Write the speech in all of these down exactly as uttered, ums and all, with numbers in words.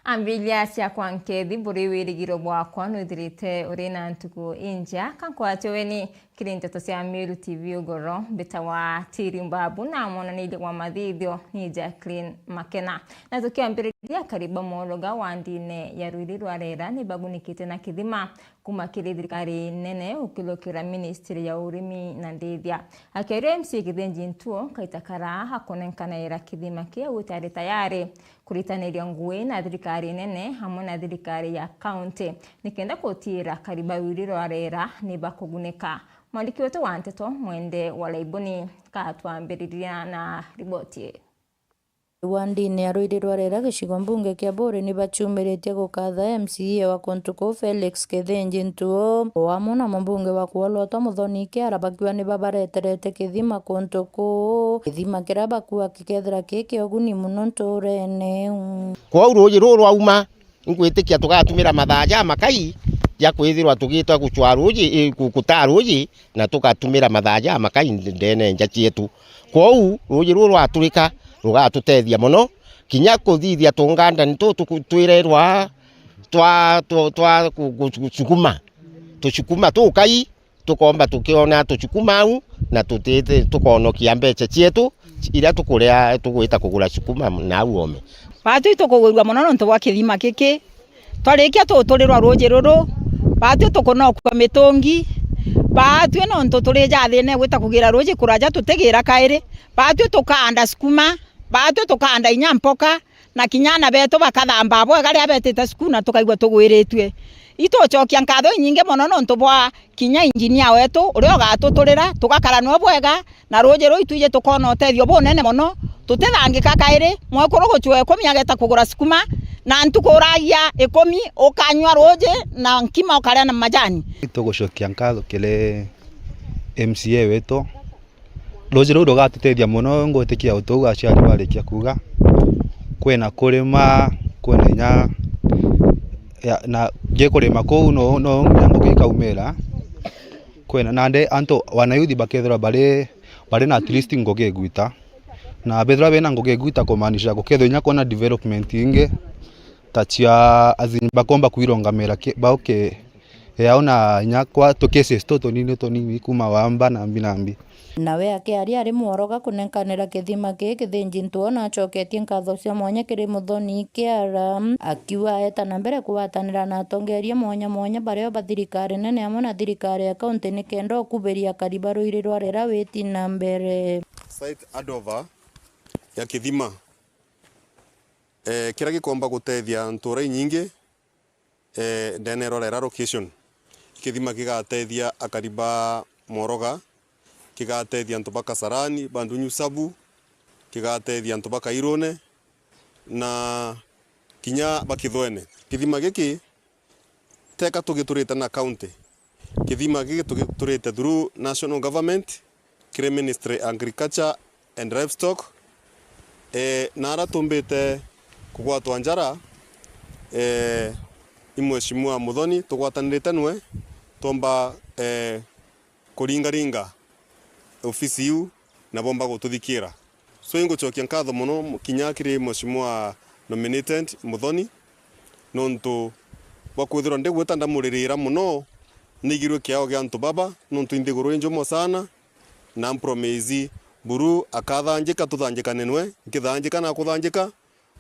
Ambiria ciakwa nkethi, buri wirigiro bwakwa nwithirite uri na ntuku injea. Kankwatio weni kiri nteto cia Meru T V ugoro, mbitawa Tiri Mbabu na mwonaniria wa mathithio ni Jacqueline Makena. Na tukiambiriria, akari ba Moroga wa ndine ya Rwiri rwa Rera ni bagunikite na kithima kuma kiri thirikari nene ukirukira ministry ya urimi na ndithia. Akiaria M C A Kithinji Ntuo, Kaita Karaa akunenkanaira kithima kiu utari tayari kuritaniria ngugi na thirikari nene amwe na thirikari ya kaunti nikenda gutiira akari ba Rwiri rwa Rera ni bakugunika. Mwandiki wetu wa nteto Mwende wa Laibuni katwambiriria na riboti ii. Wandini ya Rwiri rwa Rera gicigo mbunge kia Buuri ni baciumiritie gukatha M C A wa kuntu kuu Felix Kithinji Ntuo, o amwe na mubunge wa Kuolotwa Muthoni Kiara bakiuga ni babareterete kithima kuntu kuu, kithima kiria bakuuga gikethira ki kia uguni mono ntuurene. Kwou ruuji ruu rwauma, ingwitikia tugatumira mathaa jamakai ja kwithirwa tugita gucwa ruuji, i, gu-, gutaa ruuji, na tugatumira mathaa jamakai ndene nja cietu. Kwou ruuji ruu rwaturika rugatutethia mono, kinya kuthithia tungandani tuu tuku-, twirerwa twa, twa, twa gu-, gu-, gucukuma. Tucukuma tukai, tukomba tukiona tucukuma au, na tutite tukonokia mbeca cietu iria tukuria, tugwita kugura cukuma nau ome. Baatwi tukugwirua mono nontu bwa kithima giki. Twarikia tuturirwa ruuji ruru, baatwi tukunokua mitungi, baatwi nontu turi ja thina gwita kugira ruuji kuraja tutigira kairi, baatwi tukaanda sukuma, baatwi tukaanda inya mpoka, na kinya aana betu bakathamba bwega riria betite cukuru na tukaigua tugwiritue. Itucokia nkatho inyingi mono nontu bwa kinya injinia wetu uria ugatuturira, tugakara nwe bwega, na ruuji ruu itwiji tukoona utethio bunene mono. Tutithangika kairi, mwekuru gucua ikumi ageta kugura sukuma, na ntuku uragia ikumi ukanyua ruuji na nkima ukaria na majani. Tugucokia nkatho kiri M C A wetu. Ruuji ruu rugatutethia mono, ngwitikia o tou aciari barikia kuuga. Kwina kurima, kwina inya ya, na gikurima kuu no, no nginya ngugi ikaumira. Kwina nandi antu wanayuthi bakethirwa bari, bari na at least ngugi igwita. Na bethirwa bena ngugi igwita kumaanisha gukethirwa inya kwona development ingi ta cia, as in, bakomba kwirungamira ki-, bao ki-, yao na inya kwa tu cases tu tunini tunini kuma wamba na mbi na mbi. Nawe akiaria ari Mworoga kunenkanira kithima kii, Kithinji Ntuo nacoketie nkatho cia mwanya kiri Muthoni Kiara, akiuga aeta na mbere kugwatanira na atongeria mwanya mwanya bario ba thirikari nene amwe na thirikari ya kaunti nikenda ukubiria akari ba ruiri rwa Rera witi na mbere. Site handover ya kithima, eh, kiria gikomba gutethia ntura inyingi, eh, ndene ya Rorera location. Kithima gigatethia akari ba Mworoga, kigatethia antu ba Kasarani, ba Ndunyu Sabu, kigatethia antu ba Kairune, na kinya ba Kithwene. Kithima giki teka tugiturite na county. Kithima giki tugiturite through national government, kiri Ministry ya Agriculture and Livestock. Eh, na ara tumbite kugwatwa njara, eh, i Mheshimiwa Muthoni, tugwatanirite nwe, twomba, eh, kuringaringa ofisi iu na bomba gututhikira. So, ingucokia nkatho mono kinya kiri Mheshimiwa nominated Muthoni, nontu bwa kwithirwa ndigwita ndamuririra mono, nigirwe kiao gia antu baba, nontu i nthiguru injumo sana, na mpromise buru akathanjika, tuthanjikane nwe, nkithanjika na kuthanjika,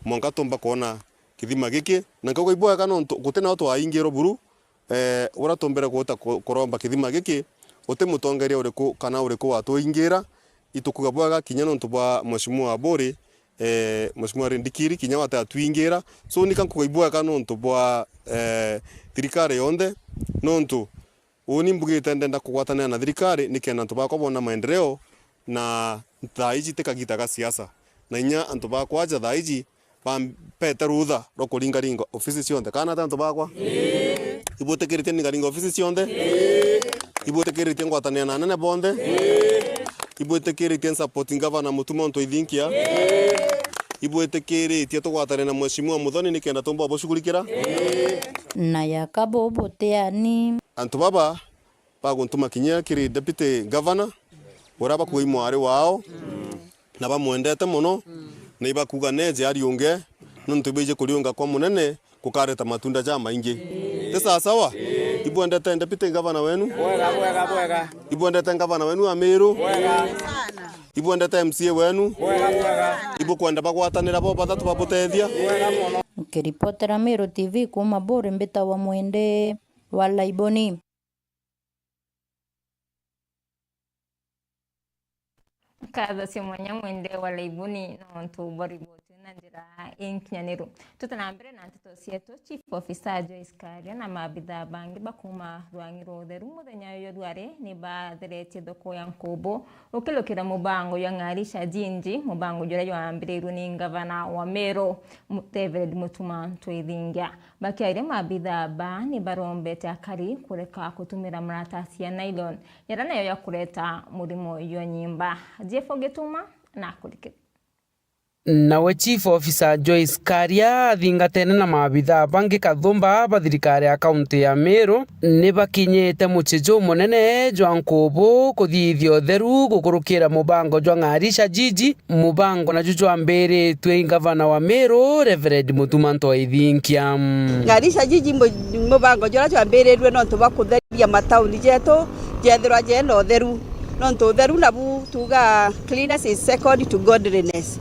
mwanka tumba kwona kithima giki. Na nkauga ibwega nontu guti nao twaingirwe buru, eh, uria tumbire gwita ku-, kuromba kithima giki, uti mutongeria uriku kana uriku watuingira, itukuga bwega kinya nontu bwa Mheshimiwa Aburi, eh, Mheshimiwa Rindikiri, kinya wate atwingira. So, nika nkuga ibwega nontu bwa, eh, thirikari yonthe, nontu uni mbugite ndenda kugwatanira na thirikari nikenda antu bakwa bona maendeleo, na thaa iji ti kagita ga siasa. Na inya antu bakwa aja thaa iji bampete rutha rwa kuringaringa ofisi cionthe. Kana ati antu bakwa? Ii. Ibwitikiritie ningaringa ofisi cionthe? Ii. Ibwitikiritie ngwatanira na anene bonthe? Ii. Ibwitikiritie nsupporting Governor Mutuma M'Ethingia? Ii. Ibwitikiritie tugwatanire na Mheshimiwa Muthoni nikenda tumba bushughulikira? Ii. Na yaka bubu ti ani. Antu baba baguntuma kinya kiri Deputy Governor, uria bakuga i mwari wao, na bamwendete mono, na ibakuga neje ariunge, nontu ibwiji kuriunga kwa munene kukareta matunda jamaingi. Ti sawasawa? Ibwendete deputy ngavana wenu? Bwega, bwega, bwega. Ibwendete ngavana wenu wa Meru? Bwega. Ibwendete M C A wenu? Bwega, bwega. Ibukwenda bagwatanira bo bathatu babutethia? Bwega mono. Nkiripotera Meru T V kuuma Buri, mbitawa Mwende wa Laiboni. Nkatho cia mwanya Mwende wa Laiboni nontu bwa riboti na njira inkinyaniru. Tuti na mbere na nteto cietu, Chief Officer Joyce Karia na maabithaa bangi bakuuma rwang'i rwa utheru muthenya uyu rwari ni batheretie thoko ya Nkubu ukilukira mubango jwa Ng'arisha Jiji, mubango juria jwambirirue ni ngavana wa Meru, Mu-, Reverend Mutuma Ntwithingia. Bakiaria, maabithaa baa ni barombete akari kureka kutumira maratasi ya nylon, jaria nayo jakureta murimo jwa nyimba. Jeff Gituma na akurikiri. Nawe Chief Officer Joyce Karia athingatene na maabithaa bangi kathumba ba thirikari ya kaunti ya Meru ni bakinyite mucii jumunene jwa Nkubu kuthithia utheru gukurukira mubango jwa Ng'arisha Jiji, mubango naju jwambiritue i ngavana wa Meru, Reverend Mutuma Ntwithingia. Ng'arisha Jiji mu-, mubango juria jwambirirue nontu bwa kutheria matauni jetu jethirwa jena utheru, nontu utheru nabu tuga cleanliness is second to godliness.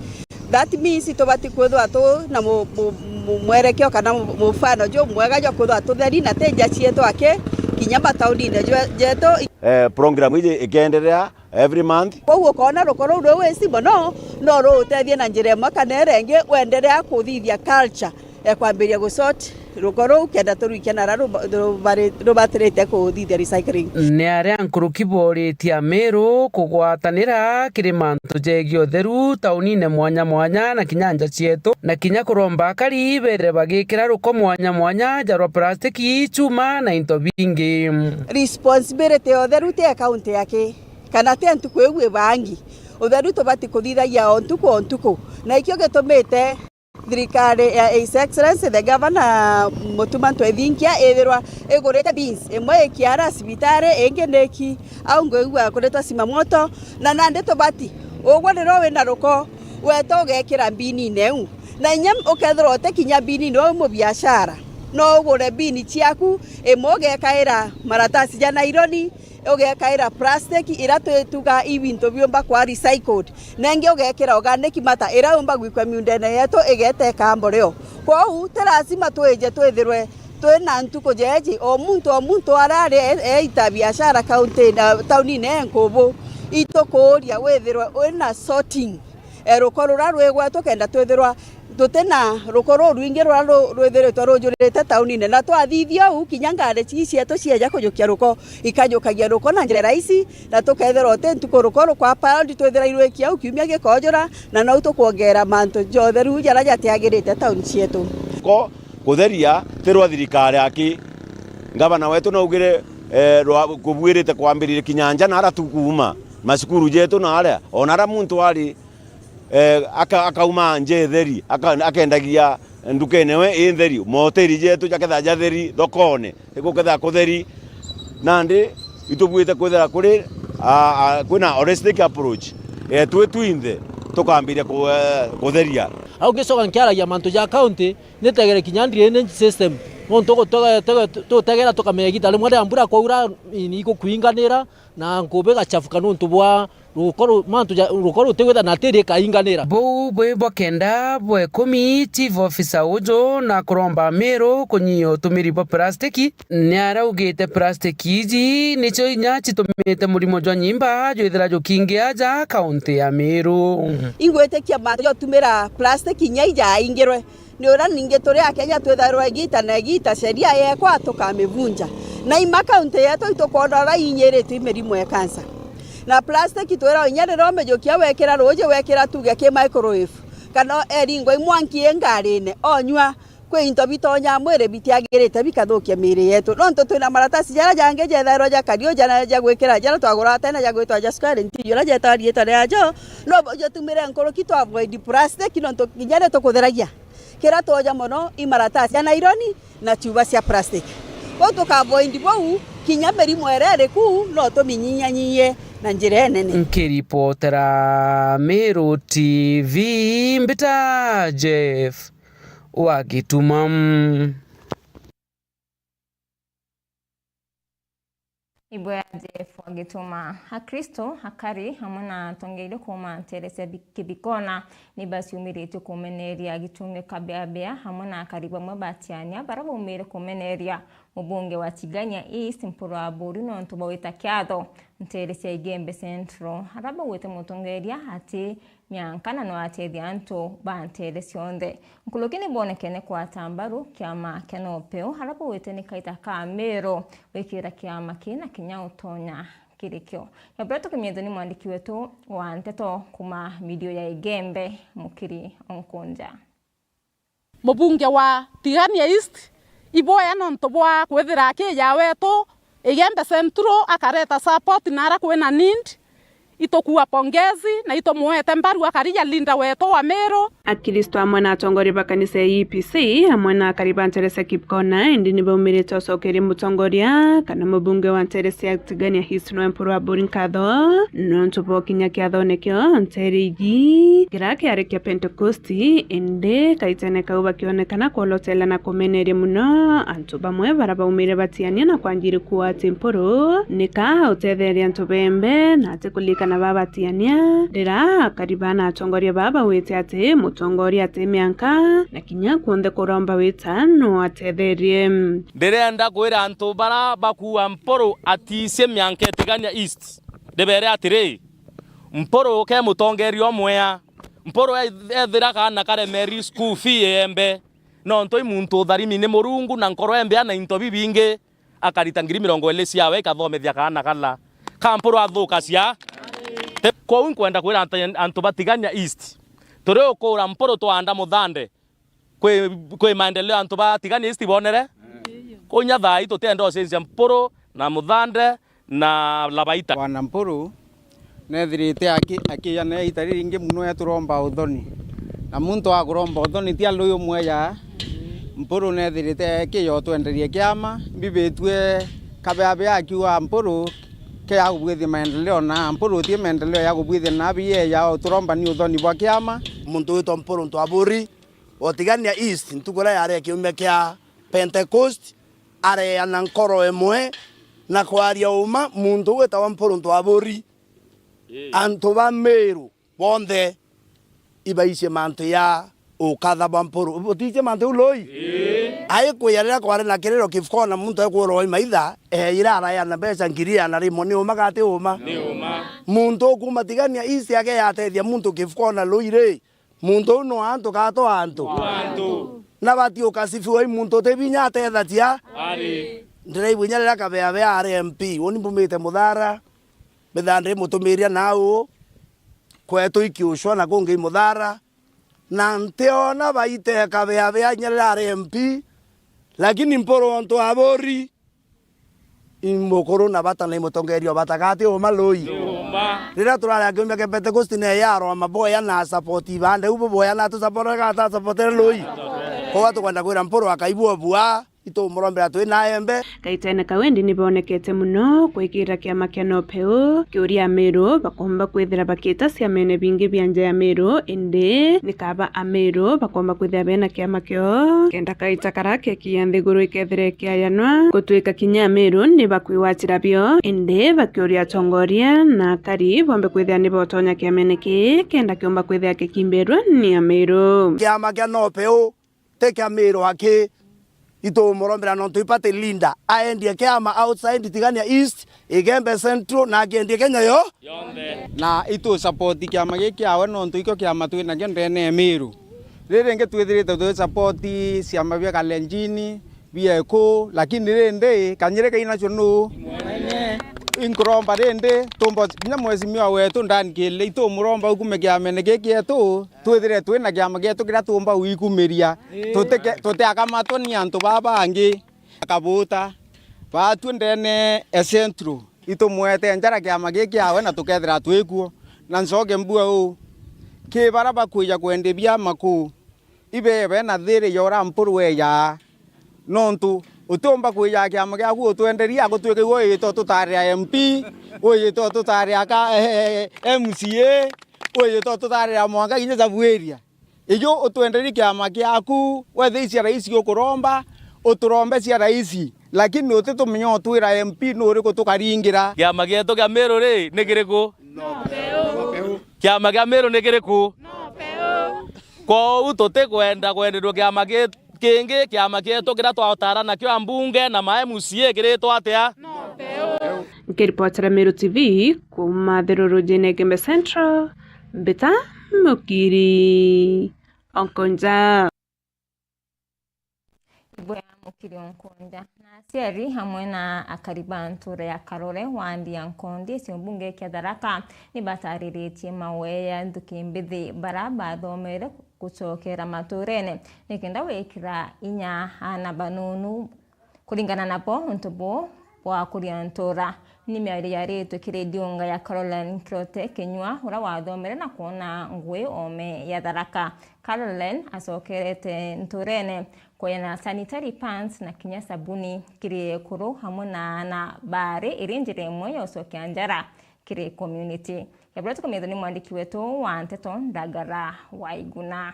That means tubati kwithirwa tu na mu-, mu-, mu-, mwerekeo kana mu-, mufano jumwega jwa kwithirwa tutheri na ti nja cietu aki, kinya mataunine jwe-, jetu. Eh, program iji ikenderea every month. Kwou ukoona ruko ruu rwi waste mono, no ruutethie na njira imwe kana iria ingi, wenderea kuthithia culture ya kwambiria gusort ruko ruu, kenda turwikia nara ruba-, rubari-, rubatirite kuthithia recycling. Ni aria nkuruki boritie Amiru kugwatanira kiri mantu jegie utheru taunine mwanya mwanya na kinya nja cietu, na kinya kuromba akari bethire bagikira ruko mwanya mwanya jarwa plastiki, chuma na into bingi. Responsibility ya utheru ti ya kaunti yaki, kana ti ya ntuku iu ibangi. Utheru tubati kuthithagia o ntuku o ntuku, na ikio gitumite thirikari ya His Excellency the Governor Mutuma Ntwethinkia ithirwa igurite bins, imwe ikiara cibitari, ingi niki au nguigua kuritwa Zimamoto, na nandi tubati, ugwe riria wina ruko, weta ugekira mbinine iu, na inya ukethirwa uti kinya mbinine iu mubiashara, no ugure bini ciaku, imwe ugekaira maratasi ja naironi, ugekaira plastic iria twituga i bintu biumba kwa recycled, na ingi ugekira organic matter iria yumba gwikwa miundene yetu igeta ikaa mboreo. Kwou ti lazima twije twithirwe twina ntuku jeji, o muntu o muntu aria ari e-, eita biashara kaunti na taunine e Nkubu, itukuuria withirwe wina sorting e ruko ruria rwi gwetu, kenda twithirwa tuti na ruko rurwingi ruria ru-, rwithiritwe rujurite taunine. Na twathithia uu, kinya ngari ii cietu cieja kujukia ruko, ikajukagia ruko na njira raisi, na tukethirwa uti ntuku ruko rukwa pound, twithira irwikia au kiumia gikojura, na nou tukwongera mantu ja utheru jaria jatiagirite tauni cietu. Ko kutheria ti rwa thirikari aki. Ngavana wetu naugire, eh, rwa-, kubuirite kwambiriria kinya nja na aria tukuuma, macukuru jetu na aria, ona aria muntu ari, eh, aka-, akauma nja itheri, aka-, akendagia ndukene we i ntheri, mahoteli jetu jakethaa jatheri, thokone igukethaa kutheri. Nandi itubuite kwithira kuri, a, a, kwina holistic approach, eh, twi twinthe tukambiria ku-, eh, kutheria. Au ngicoka nkiaragia mantu ja county, nitegere kinya drainage system, nontu gutege-, tege-, tutegera tukamenya igita rimwe riria mbura kwaura, ini igukwinganira, na nkubi igachafuka nontu bwa ruko ru-, mantu ja, ruko rutigwitha na tiri ikainganira. Buu bwi bwa kenda bwa ikumi, Chief Officer uju na kuromba Amiru kunyia utumiri bwa plastiki. Ni araugite plastiki iji nicio inya citumite murimo jwa nyimba jwithira jukingia aja kaunti ya Amiru. Ingwitikia mantu ja utumira plastiki inya ijaingirwe. Ni uria ningi turi Akenya twithairwa igita na igita sheria yekwa tukamivunja. Na ima kaunti yetu itukwona uria inyiritwe i mirimo ya cancer. Na plastic twiragwa inya riria umijukia wekira ruuji, wekira tuge ki microwave, kana eringwa i mwanki i ngarine, onyua, kwi into bitonyaa mwiri bitiagirite bikathukia miiri yetu. Nontu twina maratasi jaria jangi jethairwa jakari o jana ja gwikira jaria twaguraga tene ja gwitwa ja square nti, uria jetaga riitwa riajo, no ujutumire nkuruki tu avoid plastic, nontu kinya ri tukutheragia. Kiria twoja mono i maratasi ja naironi na chuba cia plastic. Kwou tuka avoid bou, kinya mirimo iria iri kuu no tuminyinyanyinye na njira inene. Nkiripotera Meru T V, mbita Jeff wa Gituma. Ibwea Jeff wa Gituma. Akristo, akari, amwe na atongeeria kuuma nteere cia Bi-, Kibikona ni baciumiritue kumeneria gitungi Kabeabea, amwe na akari bamwe ba Tiania bara baumire kumeneria mubunge wa Tigania East, Mpuru Aburi, nontu bwa gwita kiatho nteere cia Igembe Central, ara baugite mutongeeria ati mianka na no atethia antu ba nteere cionthe. Nkuruki ni bwonekene kwata mbaru kiama kia Nopeu, ara baugite ni kaita ka Miru gwikira kiama kii na kinya utonya kiri kio. Nyabura tukimiethwa ni mwandiki wetu wa nteto kuuma midio ya Igembe, Mukiri Onkunja. Mubunge wa Tigania East, iboya nontu bwa kwithira aki ya wetu Igembe Central akareta support na ara kwina need, itukua pongezi na itumwete mbaru akari ja leader wetu wa Miru. Akristo amwe na atongoria ba kanisa ya E P C amwe na akari ba nteere cia Kibikona indi ni baumirite ucokeria mutongoria kana mubunge wa nteere cia Tigania East Noah Mpuru Aburi nkatho nontu bwa ukinya kiathone kio nteere iji kiria kiari kia Pentecost. Indi kaitene kau bakionekana kwolotela na kumeneria muno antu bamwe bara baumire ba Tiania na kwanjiri kuuga ati Mpuru nika utetheria antu bembe na ati kulikana ba ba Tiania. Ndira akari ba na atongoria baa bawite ati mutongoria ati mianka na kinya kwonthe kuromba wita no atetherie. Ndirenda kwira antu bara bakuuga Mpuru atiicie mianka e Tigania East, ndibere atiri, Mpuru ke mutongeria umwea. Mpuru ethira kaana karemeri school fee iembe, nontu i muntu utharimi ni Murungu na nkoro embea na into bibingi, akarita ngiri mirongo iri ciawe ikathomethia kaana kala. Ka Mpuru athukacia? Kwou nkwenda kwira antu, antu ba Tigania East, turi ukuura Mpuru twaanda muthande, kwi, kwi maendeleo antu ba Tigania East bonere? Kwou nya thaa ii tutienda ucenjia Mpuru na muthande na Labaita. Bwana Mpuru nethirite aki-, akiya na ita riringi muno eturomba uthoni. Na muntu akuromba uthoni ti alui umwe ya Mpuru nethirite akiya utwenderie kiama, mbibitue Kabeabea akiuga Mpuru ke ya kubwithia maendeleo na Mpuru uti maendeleo ya kubwithia na biye ya uturomba ni uthoni bwa kiama. Muntu witwa Mpuru Ntwaburi, wa Tigania East, ntuku iria yari kiumia kia Pentecost, areana nkoro imwe na kwaria uma muntu uu witawa Mpuru Ntwaburi. Antu ba Miru bonthe ibaicie mantu ya ukatha bwa Mpuru. Utiicie mantu jau lui? Aikwia riria kwari na kiriro Kibikona muntu aikwirwa i maitha, eeira araeana mbeca ngiri igana rimwe, ni uma kana ti uma? Ni uma. Muntu ukuuma Tigania East ake yatethia muntu Kibikona lui ri, muntu uu no antu kana to antu? Antu. Na bati ukasifiwa i muntu uti binya atethatia? Ari. Ndiraigua inya riria Kabeabea ari M P, uni mbumite Muthara, mbithaa ndimutumiria nau kwetu i Kiucwa na kungi i Muthara, na ntiona baite Kabeabea inya riria ari M P, lakini Mpuru ontu aburi, i mukuru na bata na i mutongeria o bata kana ti uma lui? Ni uma. Riria turari a kiumia kia Pentecost, neeya aroma boya na support ibande, u buboya na atusapotere kana atasapotere lui? Koguo tukwenda kwira Mpuru akaibua bua, itumurombera twi na embe. Kaitene kau indi ni bonekete muno kwikira kiama kia Nopeu kiuria Amiru bakomba kwithira bakita ciamene bingi bia nja ya Miru, indi ni kaba Amiru bakomba kwithira bena kiama kio kenda kaita karia kekiya nthiguru ikethira ikiayanwa gutwika kinya Amiru ni bakwigwatira bio, indi bakiuria atongoria na akari bombe kwithira ni botonya kiamene kii kenda kiumba kwithira kikimbirwa ni Amiru. Kiama kia Nopeu ti kia Miru aki, itumurombera nontu i party leader aendie kiama outside Tigania East, Igembe Central na akiendie Kenya yo. Yonthe. Na itu support kiama giki kiawe nontu ikio kiama twinakio ndene ya Miru. Riri ringi twithirite twi support ciama bia Kalenjini, bia Ekuu, lakini rindi kanyiri kai nacio nu? Inkuromba rindi tumba kinya mheshimiwa wetu Dan Kili, itumuromba ukume kiamene giki kietu, twithire twi na kiama gietu kiria tuumba gwikumiria. Tutike-, tutiakamatwa ni antu baa bangi. Akabuta, baatue ndene e Central, itumwete njara kiama giki kiawe na tukethira twikuo. Na ncoke mbue uu, ki bara bakwija kwendia biama kuu, ibee bena thiri ya uria Mpuru eejaa. Nontu utiumba kwijaga kiama giaku utwenderia agutwike iwe wijite ututaarira M P, wijite ututaarira ka, eh, M C A, wijite ututaarira mwanka kinya sub area. Iju utwenderie kiama kiaku, wethii cia raisi ukuromba, uturombe cia raisi, lakini utitumenye utwira M P nuriku tukaringira. Kiama gietu kia Meru ri, ni kiriku? Kiama kia Meru ni kiriku? Kwou tutikwenda kwenderua kiama ki-, kingi, kiama kietu kiria twataara nakio ambunge na ma M C A kiritwa atia? Nkiripotera Meru T V kuuma Thirurujine Igembe Central, Mbita Mukiri Onkonja. Ibwe ya Mukiri Onkonja. Na aciari amwe na akari ba ntuura ya Karore wandi ya Nkondi, gicigo mbunge kia Tharaka, ni batariritie maweya nthuki mbithi bara bathomere gucokera matuurene, nikenda gwikira inya aana banunu kuringana nabo untu buu bwa kuria ntuura. Ni miario yaritwe kiri ndiunga ya Caroline Kirote Kinyua, uria wathomere na kwona ngui oome ya Tharaka. Caroline acokerete ntuurene kwena sanitary pads na kinya sabuni kiri ekuru amwe na aana baari, iri njira imwe ya ucokia njara kiri community. Kebura tukumithwa ni mwandiki wetu wa nteto Ndagara Waiguna.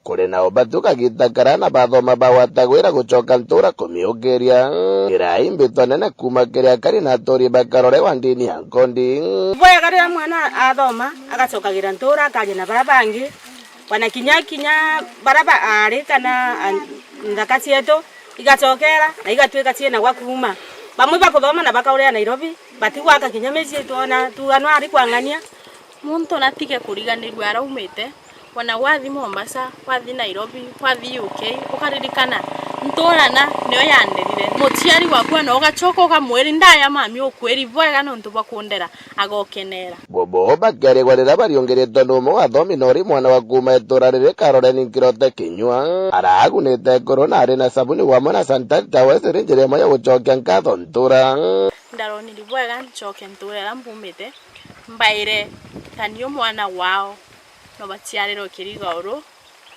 Kuri na ubatu kagiita karia na bathoma bagwatagwira gucoka ntuura kumiukiria. Kirai mbito nene kuuma kiri akari na aturi ba Karore wa ndini ya Nkondi. Bwega riria mwana athoma, agacokagira ntuura, akaria na baria bangi, ona kinya, kinya baria ba-, aari kana an-, nthaka cietu igacokera na igatuika ciina gwa kuuma. Bamwe bakuthoma na bakauria Nairobi, batigwaka kinya micii, twona tuuga no ari kwang'ania. Muntu natige kuriganirua aria aumite, ona wathi Mombasa, wathi Nairobi, wathi U K, ukaririkana ntuura na niyo yanderire. Muciari waku ona ugacoka ukamwiri, ndaya mami ukwiri bwega nontu bwa kundera, agokenera. Bobo bakiarigwa riria bariungiritwe ni umwe wa athomi na uri mwana wa kuuma ituura riri Caroline Nkirote Kinyua, aragunite ekuru na ari na sabuni wamwe na sanitary towels iri njira imwe ya gucokia nkatho ntuura. Ndaroniri bwega ncoke ntuura iria mbumite, mbaire ta niu mwana wao, no baciarirwe kiriga uru,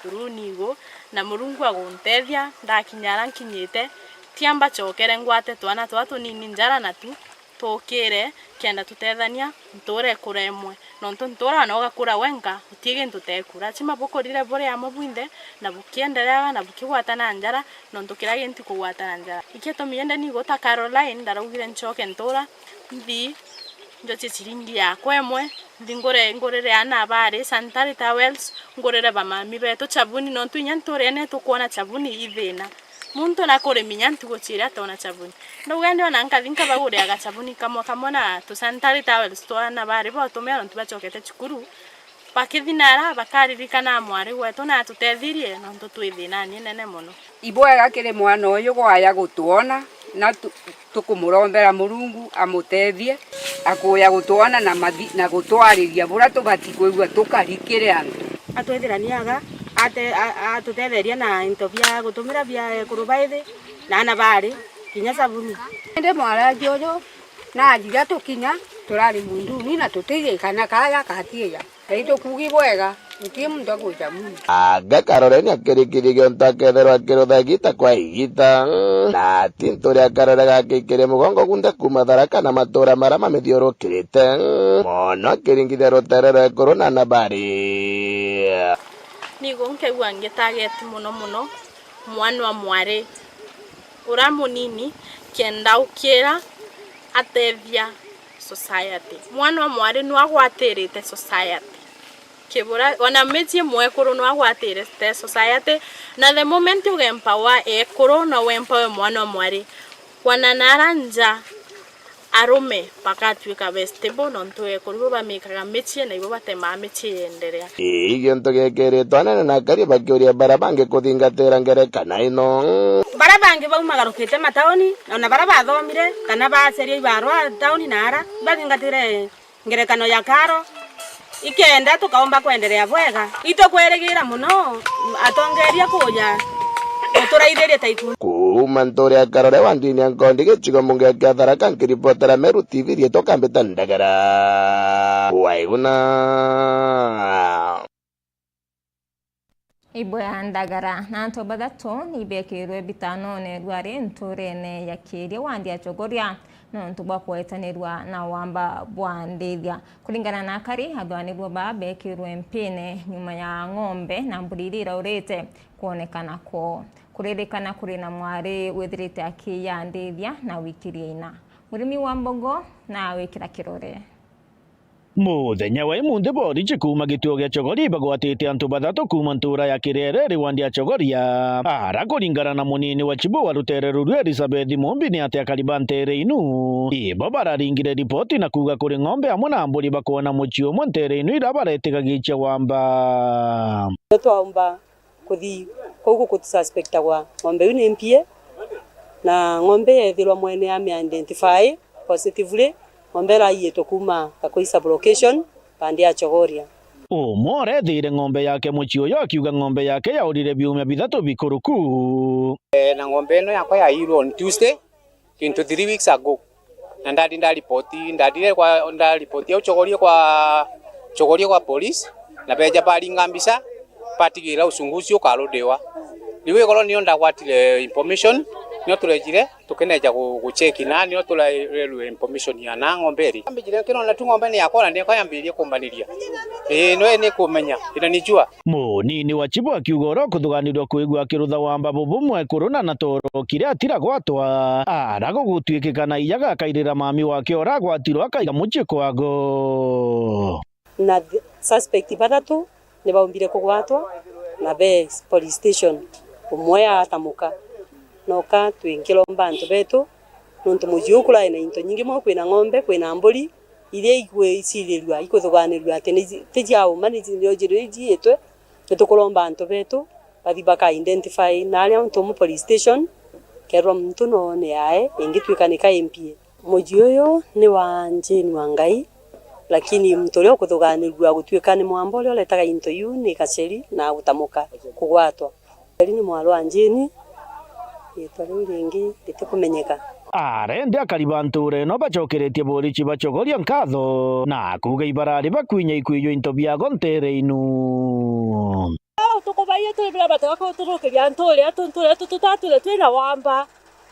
uruni igu, na Murungu aguntethia, ndakinya aria nkinyite, tia mbacokere ngwate twana twa tunini njara natu, tukire, kenda tutethania, ntuura ikura imwe. Nontu ntuura ona ugakura wenka, uti gintu uteku. Lazima bukurire buri amwe bwinthe, na bukiendereaga, na bukigwatana njara, nontu kiria gintu kugwatana njara. Ikio gitumi indi nigu ta Caroline, ndaraugire ncoke ntuura, nthi, njocie ciringi yakwa imwe, nthi ngure, ngurire aana baari sanitary towels, ngurire bamami betu chabuni, nontu inya ntuurene tukwona chabuni i thina. Muntu nakuriminya ntugu ciiri atona chabuni. Ndauga indi ona nkathi nkabagurira gachabuni kamwe kamwe na tu sanitary towels twa aana baari botumira nontu bacokete cukuru. Bakithinara, bakaririkana mwari wetu na atutethirie, nontu twi thinani inene mono. Ibwega kiri mwana uyu gwaya gutwona, na tu-, tukumurombera Murungu amutethie, akuya gutwona na mathi-, na gutwariria buria tubati kwigua tukari kiri antu. Atwithiraniaga, ate-, a-, atutetheria na into bia gutumira bia ekuru baithi, na aana baari, kinya sabuni. Indi mwaragi uyu, na athira tukinya, turari munduni na tutiiji kana kaya katiija. Na itukugi bwega, guti muntu agwija muno. Anga Caroline akirikithia giontu akethirwa akirutha igita kwa igita. Na ati ntuura ya Karore gakikire mugongo gunthe kuuma Tharaka na matuura maria mamithiurukirite. Mono akiringithia rutere rwa ekuru na aana baari. Nigo nkegua ngitageti mono mono mwana wa mwari uria munini, kenda ukira atethia society. Mwana wa mwari nwe agwatirite society. Kibura, ona miji mwekuru nwe agwatirite society. Na the moment ugempower ekuru, na wempower mwana wa mwari, wana nara nja, arume bakatuika be stable, nontu ekuru bo bamikaga michie, na ibo batemaa michie yenderea. Ii, gintu gikiritwe anene na akari bakiuria baria bangi kuthingatira ngerekano ino. Baria bangi baumagarukite matauni, ona baria bathomire, kana baceria ibarua tauni na ara, ibathingatire ngerekano ya Karo, ikenda tukaumba kwenderea bwega. Itukwirigira mono atongeria kuja guturaithiria ta ikundi. Kuuma ntuura ya Karore wa ndini ya Nkondi gicigo mbunge kia Tharaka, nkiripotera Meru T V, riitwa Kambita Ndagara. Waiguna. Ibwe ya Ndagara na antu bathatu ni beekirwe bitanone rwari ntuurene ya Kiiria wandi ya Chogoria, nontu bwa kwetanirua na wamba bwa ndithia. Kuringana na akari, athwanirua baa bekirwe mpine nyuma ya ng'ombe na mburi iria iraurite kwonekana kwoo. Kuririkana kuri na mwari withirite akiiya ndithia na wikirie ina. Murimi wa mbogo na wikira kirore. Muthenya wa imunthi, borichi kuuma gituo gia Chogoria ibagwatite antu bathatu kuuma ntuura ya Kirere iri wandi ya Chogoria. Ara kuringana na munini wa chibu wa rutere ruru Elizabeth Mumbi, ni ati akari ba ntere inu ibo bararingire ripoti na kuuga kuri ng'ombe amwe na mburi bakwona mucii umwe ntere inu ira baretigagiichia wamba. Twaumba kuthi kuu gukususpectagwa ng'ombe iu ni mpie, na ng'ombe yeethirwa mwene ame identify positively, ng'ombe ira aiitwe kuuma Kakui sub location, bandi ya Chogoria. Umwe ureethiire ng'ombe yake mucii uyu akiuga ng'ombe yake yaurire biumia bithatu bikuruku. Eh, na ng'ombe ino yakwa yairwe on Tuesday, kintu three weeks ago. Na ndadi ndaripoti, ndadire kwa, ndaripoti au Chogoria kwa, Chogoria kwa police, na beja baringa mbica, batigira uchunguzi ukarudiwa. Riu ikorwo nio ndagwatire information, nio turejire, tukineja gu-, gucheki na nio turerwe information ya na ng'ombe iri. Ambijire nkirona tu ng'ombe ni yakwa na niko yambiririe kumbaniria. Ii, nwe ni kumenya, inanijua. Munini wa chibu akiuga uria ukuthuganirua kwigua akirutha wamba bubu mwekuru na natoro kiria atiragwatwa, ara gugutuikika na iyaga akairira mami wake uragwatirwe akaiga mucii kwago. Na th-, suspect bathatu ni baumbire kugwatwa na be police station, umwe atamuka. Noka twi nkiromba antu betu, nontu mucii uu kurai na into nyingi mono, kwina ng'ombe, kwina mburi, iria igwicirirua, ikuthuganirua ati ni, ti cia uma, ni, ni ujiri ijiitwe. Nitukuromba antu betu bathi baka identify na aria untu umwe police station, kerwa muntu noone yae, ingitwika ni ka M P A. Mucii uyu ni wa Jane Wangai, lakini muntu uria ukuthuganirua gutwika ni mwamba uria uretaga into iu ni Gacheri na gutamuka kugwatwa. Gacheri ni mwari wa Jane, riitwa riu ringi ritikumenyeka. Arendi akari ba ntuura ino bacokeretie borichi ba Chogoria nkatho na kuuga ibarari bakwinya ikwiywa into biago ntere inu. Au tukubaie turi bira batega kuturukiria ntuura yetu, ntuura yetu tutatwire twina wamba.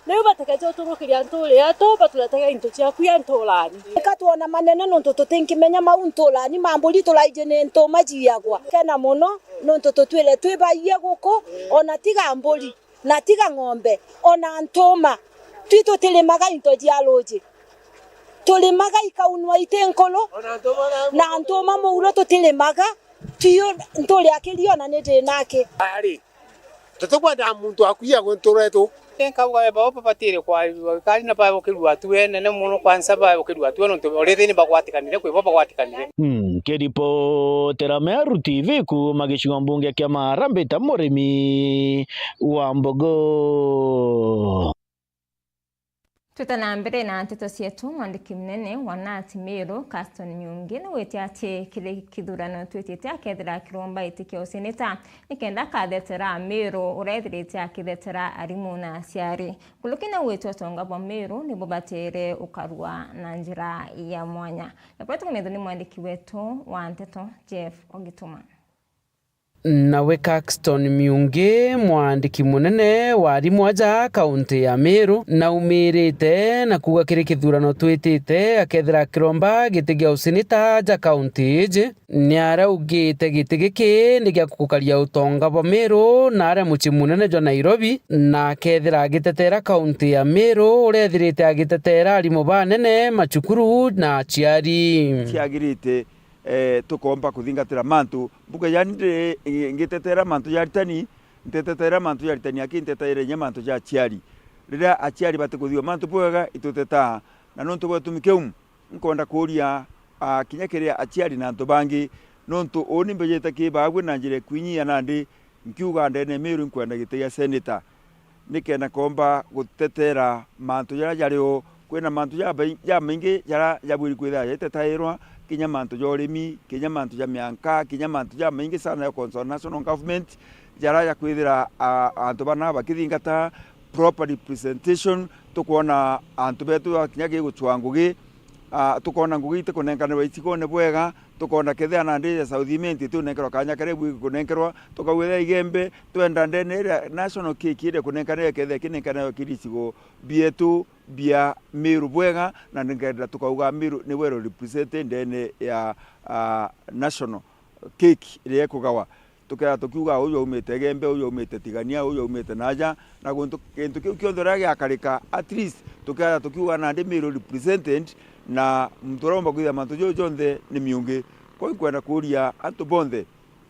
Riu bategeete uturukiria ntuura yetu, baturetega into cia kuia ntuurani. Ika twona manene nontu tutinkimenya mau ntuurani ma mburi turaiji ni ntuma jiagwa. Kena mono nontu tutwire twi baie guku, ona tiga mburi, na tiga ng'ombe, ona ntuma. Twi tutirimaga into cia ruuji. Turimaga ikaunwa iti nkuru, na ntuma muuro tutirimaga. Tiyo nturi akirio na ni ndinaki. Ari, tutikwenda muntu akuia guntu retu. Nkauga we bao babatire kwarirua, kari na baukirua tu enene mono, kwanza baukirua tu nontu already ni bagwatikanire, kwi bo bagwatikanire. Mm, nkiripotera Meru T V kuuma gicigo mbunge kia Maara, mbita Murimi wa Mbogo. Twita na mbere na nteto cietu, mwandiki munene wa Nati Meru, Caston Miungi, nigwite ati kiri kithurano twitite akethira akiromba giti kia useneta, nikenda akathetera Meru uria ethirite akithetera arimu na aciari. Nkuruki nigwite utonga bwa Meru nibubatere ukarua na njira ya mwanya. Ripoti kumenthwa ni mwandiki wetu wa nteto, Jeff Ogituma. Nawe Caxton Miungi, mwandiki munene wa arimu aja kaunti ya Meru, naumirite na kuuga kiri kithurano twitite akethira akiromba giti gia useneta aja kaunti iji, niaraugite giti giki ni gia gukaria utonga bwa Meru na aria mucii munene jwa Nairobi, na akethira agitetera kaunti ya Meru uria ethirite agitetera arimu banene, macukuru na aciari. Ciagirite eh, tukomba kuthingatira mantu. Mbuga yani ndiri, ngitetera mantu ja aritani, ntetetera mantu ja aritani, aki nteteere inya mantu ja aciari. Riria aciari batikuthithua mantu bwega, itutetaa. Na nontu bwa gitumi kiu, nkwenda kuuria, ah, kinya kiri aciari na antu bangi, nontu uuni mbejete ki baagwe na njira ikwinyia nandi, nkiuga ndene Meru nkwenda giti gia seneta, nikenda komba gutetera mantu jaria jario. Kwina mantu jabai-, jamaingi jaria jabwiri kwithira jaitetairwa, kinya mantu ja urimi, kinya mantu ja mianka, kinya mantu jamaingi sana ya concern national government, jaria jakwithira, a-, antu bana bakithingata proper representation. Tukwona antu betu bakinya ki gucwa ngugi, Ah, tukoona ngugi itikunenkanirwa icigone bwega, tukoona kethira nandi ya South Imenti itiunenkerwa kaanya karia ibui kunenkerwa, tukauga ethira Igembe, twenda ndene iria national cake iria kunenkanirwa kethira ikinenkanirwa kiri icigo bietu bia Meru bwega, na nikenda tukauga Meru ni well represented ndene ya, ah, national cake iria ikugawa. Tukeethira tukiuga, "Uju aumite Igembe, uju aumite Tigania, uju aumite naaja," na guntu, gintu kiu kionthe uria giakarika, at least tukeethira tukiuga nandi Meru represented, na muntu uria umba kwithia mantu jau jonthe ni Miungi. Kwou inkwenda kuuria antu bonthe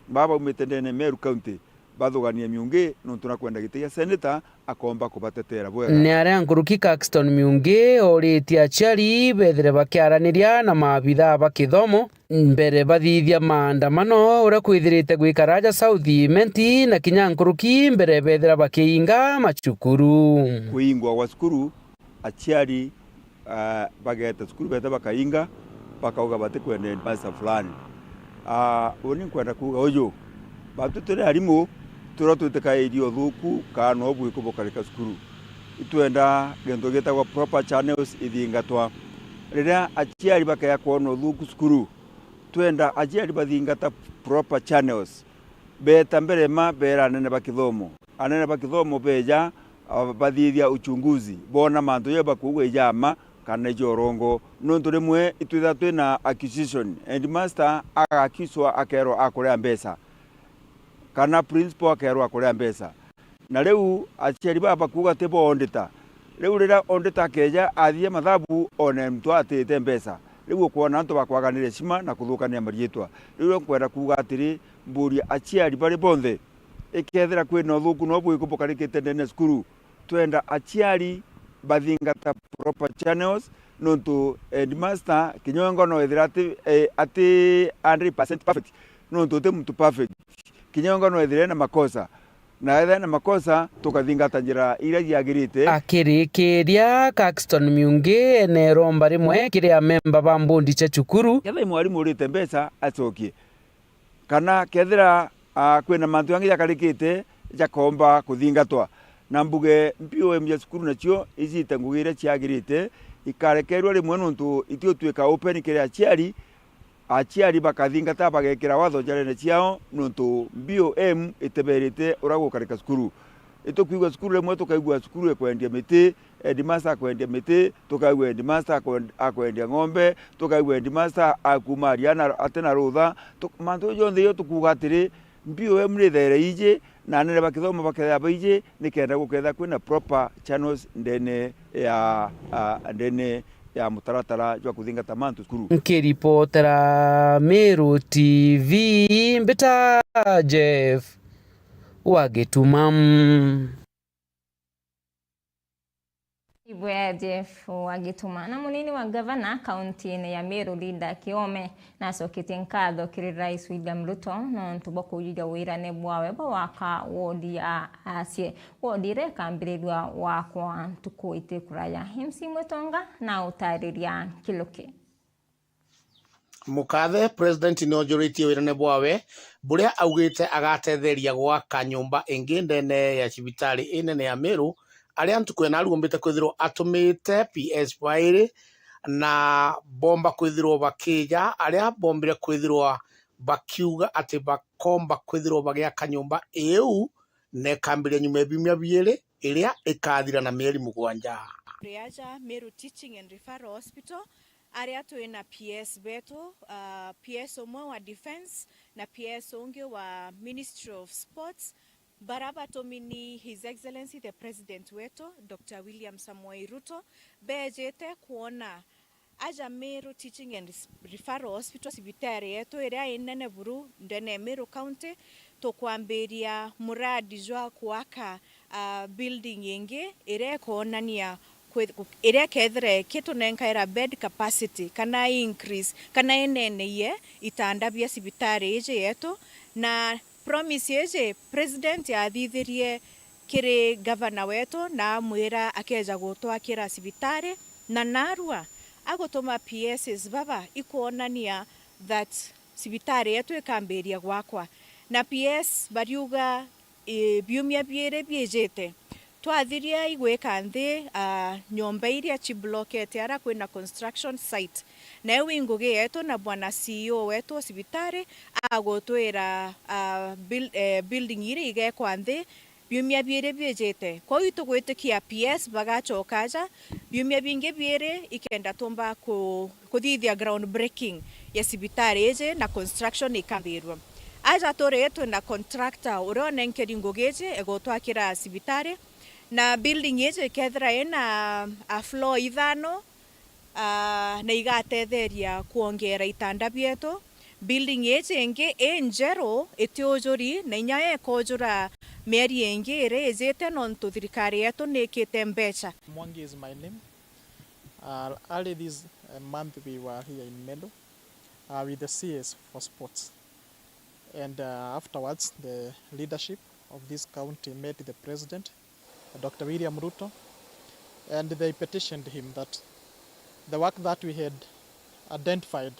baa baumite ndene Meru County, bathuganie Miungi, nontu nakwenda giti gia senator, akomba kubatetera bwega. Ni aria nkuruki Caxton Miungi ooritie aciari bethire bakiaraniria na maabithaa ba kithomo mbere bathithia maandamano uria kwithirite gwikara aja South Imenti na kinya nkuruki mbere bethira bakiinga macukuru. Kuingwa gwa cukuru, aciari, ah, bageeta cukuru, beeta bakainga, bakauga batikwenda headmaster fulani. Ah, uni nkwenda kuuga uju, batu turi arimu, turia twitikagiria uthuku kana ubwiku bukarika cukuru. Itwenda gintu gitagwa proper channels ithingatwa. Riria aciari bakea kwona uthuku cukuru, twenda aciari bathingata proper channels. Beeta mbere ma beera anene ba kithomo. Anene ba kithomo beeja, ah, bathithia uchunguzi, boona mantu jau bakuuga ija ma kana ija urongo. Nontu rimwe itwitha twina accusation, headmaster agakiswa akeerwa akurea mbeca, kana principal akeerwa akurea mbeca. Na riu aciari baa bakuuga ti bo auditor. Riu riria auditor akeeja athithia mathabu, one muntu atite mbeca. Riu ukwona antu bakwaganire heshima na kuthukania mariitwa. Riu nkwenda kuuga atiri, mbuuria aciari bari bonthe, ikethira kwina uthuku no bwiku bukarikite ndene ya cukuru, twenda aciari bathingata proper channels, nontu headmaster kinya wengwa no ethira ati, eh, ati hundred percent perfect, nontu uti muntu perfect. Kinya wengwa no ethire na makosa, na ethira na makosa, tukathingata njira iria ciagirite. Akirikiria, Caxton Miungi ene iromba rimwe kiri amemba ba mbondi cia cukuru. Kethira mwarimu urite mbeca, acokie. Kana kethira, ah, kwina mantu jangi jakarikite jakomba kuthingatwa. Na mbuge B O M cia cukuru nacio iciite ngugi iria ciagirite, ikarekerua rimwe nontu itiutwika open kiri aciari, aciari bakathingata bagekira watho njarene ciao nontu B O M iteberite uria gukarika cukuru. Itukwigua cukuru rimwe tukaigua cukuru ikwendia miti, headmaster akwendia miti, tukaigua headmaster akwen-, akwendia ng'ombe, tukaigua headmaster akuuma ariana ati na rutha. Tu-, mantu jau jonthe jo tukuuga atiri, B O M ni ithaire iji, na anene ba kithomo bakethira baiji, nikenda gukethira kwina proper channels ndene ya, ah, ndene ya mutaratara jwa kuthingata mantu cukuru. Nkiripotera Meru T V, mbita Jeff wa Gituma. Ibwea Jeff wa Gituma. Na munini wa gavana kauntiine ya Meru, Linda Kiome, nacoketie nkatho kiri Rais William Ruto nontu bwa kujuria wirane bwawe bwa gwaka wodi ya Acie, wodi iria ikambirirua gwakwa ntuku itikuraya. M C Mwitonga na utaariria nkiluki. Mukathe, President ni ujuritie wirane bwawe buria augite agatetheria gwaka nyumba ingi ndene ya cibitari inene ya Meru, aria ntuku ina arumbite kwithirwa atumite P S bairi, na bomba kwithirwa bakija, aria bombire kwithirwa bakiuga ati bakomba kwithirwa bagiaka nyumba iu na ikambiria nyuma ya biumia biiri, iria ikathira na mieri mugwanja. Turi aja Meru Teaching and Referral Hospital, aria twina P S betu, ah, P S umwe wa Defence na P S ungi wa Ministry of Sports, bara batumini His Excellency the President wetu, Doctor William Samoei Ruto, beejite kwona aja Meru Teaching and Referral Hospital, cibitari yetu iria inene buru ndene ya Meru County, tukwambiria muradi jwa kwaka, ah, building ingi iria ikonania kwi-, iria ikethira ikitunenkaira bed capacity, kana increase, kana ineneyie itanda bia cibitari iji yetu, na promise iji President athithirie kiri gavana wetu na amwira akeja gutwakira cibitari, na narua agutuma P Ss baba ikwonania that cibitari yetu ikambiria gwakwa. Na P S bariuga, ii, biumia biiri biijite, Twathiria igwika nthi, ah, nyomba iria ciblokete ara kwina construction site. Nayo wi ngugi yetu na bwana C E O wetu wa cibitari agutwira, ah, buil-, eh, building iria igekwa nthi biumia biiri biijite. Kwou itugwitikia P S bagacoka aja biumia bingi biiri ikenda tumba ku-, kuthithia ground breaking ya cibitari iji na construction ikambirua. Aja turi twina contractor uria unenkeri ngugi iji egutwakira cibitari, na building iji ikethira ina a floor ithano, ah, na igatetheria kwongera itanda bietu. Building iji ingi i njeru itiujuri na inya ekujura mieri ingi iria ijite nontu thirikari yetu nikite mbeca. Mwangi is my name. Uh, early this, uh, month we were here in Meru, uh, with the C S for sports. And, uh, afterwards, the leadership of this county met the president, Doctor William Ruto, and they petitioned him that the work that we had identified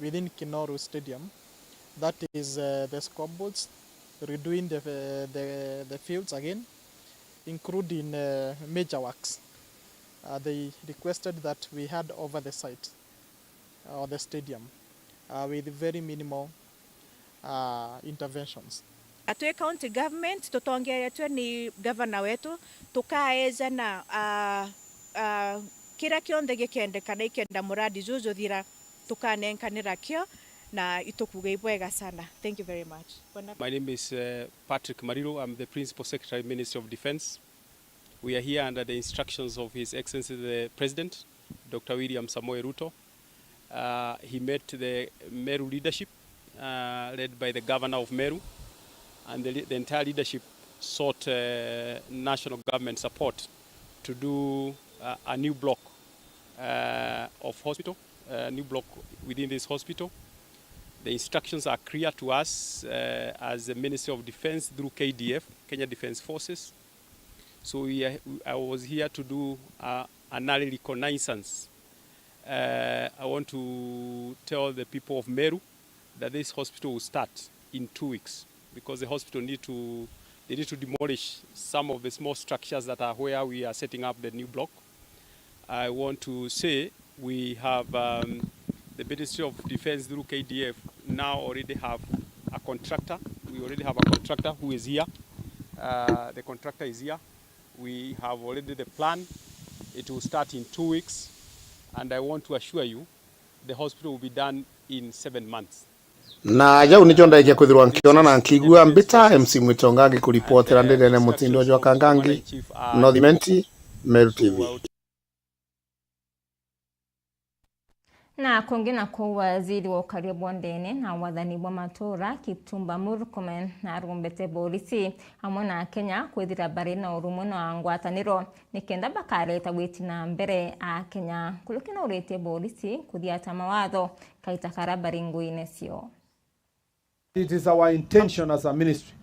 within Kinoru Stadium, that is, uh, the scoreboards, redoing the, the, the fields again, including, uh, major works. Uh, they requested that we hand over the site, uh, or the stadium, uh, with very minimal, uh, interventions. A twi county government tutongeretwe ni governor wetu, tukaejana, uh, uh, kiria kionthe gikendekana ikenda muradi juju juthira, tukanenkanira kio na itukuga ibwega sana. Thank you very much. Bwana My name is, uh, Patrick Mariru. I'm the Principal Secretary, Ministry of Defence. We are here under the instructions of His Excellency the President, Doctor William Samoei Ruto. Uh, he met the Meru leadership, uh, led by the governor of Meru, and the, le- the entire leadership sought, uh, national government support to do, uh, a new block, uh, of hospital, a new block within this hospital. The instructions are clear to us, uh, as the Ministry of Defence through K D F, Kenya Defence Forces. So we are, I was here to do, uh, an early reconnaissance. Uh, I want to tell the people of Meru that this hospital will start in two weeks because the hospital need to, they need to demolish some of the small structures that are where we are setting up the new block. I want to say we have, um, the Ministry of Defence through K D F now already have a contractor. We already have a contractor who is here. Uh, the contractor is here. We have already the plan. It will start in two weeks, and I want to assure you the hospital will be done in seven months. Na jau nijo ndaikia kwithirwa nkiona na nkigua mbita. M C Mwitonga ngikuripotera ndirene mutindo jwa Kangangi, North Imenti, Meru T V. Na kungi na kuu, waziri wa ukaria bwa ndene na wathani bwa matura, Kipchumba Murkomen, narumbete borisi amwe na Akenya kwithira bari na urumwe na ngwataniro nikenda bakareta witi na mbere Akenya. Nkuruki nauritie borisi kuthiata mawatho kaita karia bari nguine cio. It is our intention as a ministry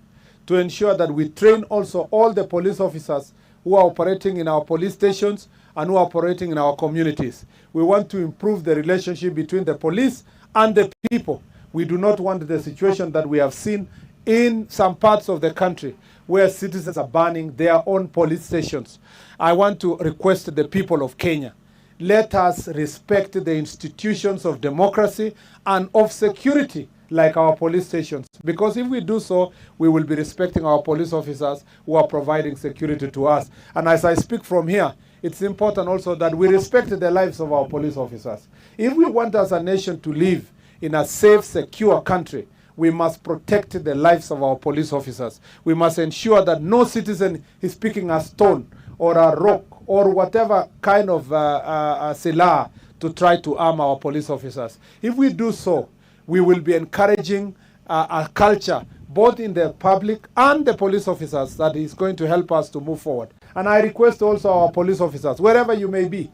to ensure that we train also all the police officers who are operating in our police stations and who are operating in our communities. We want to improve the relationship between the police and the people. We do not want the situation that we have seen in some parts of the country where citizens are burning their own police stations. I want to request the people of Kenya, let us respect the institutions of democracy and of security like our police stations, because if we do so, we will be respecting our police officers who are providing security to us. And as I speak from here, it's important also that we respect the lives of our police officers. If we want as a nation to live in a safe, secure country, we must protect the lives of our police officers. We must ensure that no citizen is picking a stone or a rock or whatever kind of, uh, uh, uh, silaha to try to harm our police officers. If we do so, we will be encouraging, uh, a culture both in the public and the police officers that is going to help us to move forward. And I request also our police officers, wherever you may be,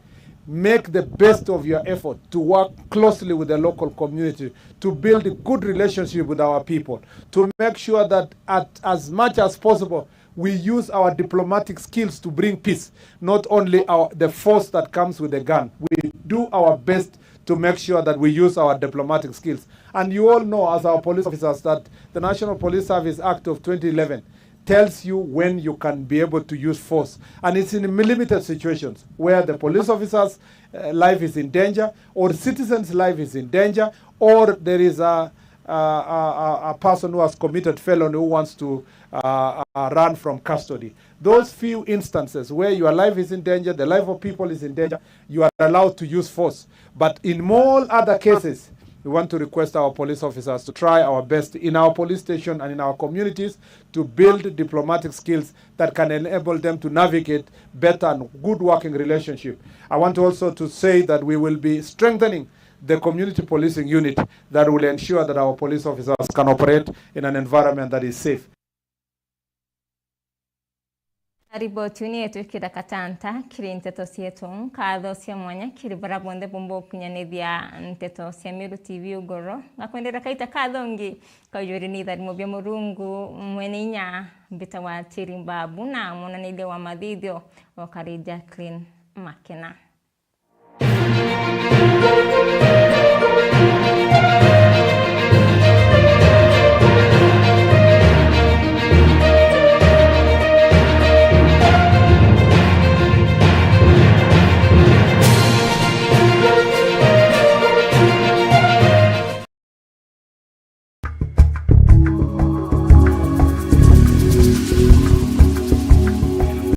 make the best of your effort to work closely with the local community to build a good relationship with our people, to make sure that at, as much as possible, we use our diplomatic skills to bring peace, not only our, the force that comes with the gun. We do our best to make sure that we use our diplomatic skills. And you all know, as our police officers, that the National Police Service Act of twenty eleven tells you when you can be able to use force. And it's in limited situations where the police officer's uh, life is in danger, or citizens' life is in danger, or there is a, a, a, a person who has committed felony who wants to uh, uh, run from custody. Those few instances where your life is in danger, the life of people is in danger, you are allowed to use force. But in all other cases, we want to request our police officers to try our best in our police station and in our communities to build diplomatic skills that can enable them to navigate better and good working relationship. I want also to say that we will be strengthening the community policing unit that will ensure that our police officers can operate in an environment that is safe. Riboti ni itwikira katanta kiri nteto cietu. Nkatho cia mwanya kiri bara bonthe bumba ukunyanithia nteto cia Meru T V ugoro. Ngakwendera kaita kathongi kaujuri ni itharimo bia Murungu mwene inya. Mbitawa Tiri Mbabu na mwonaniria wa mathithio okari Jacqueline Makena.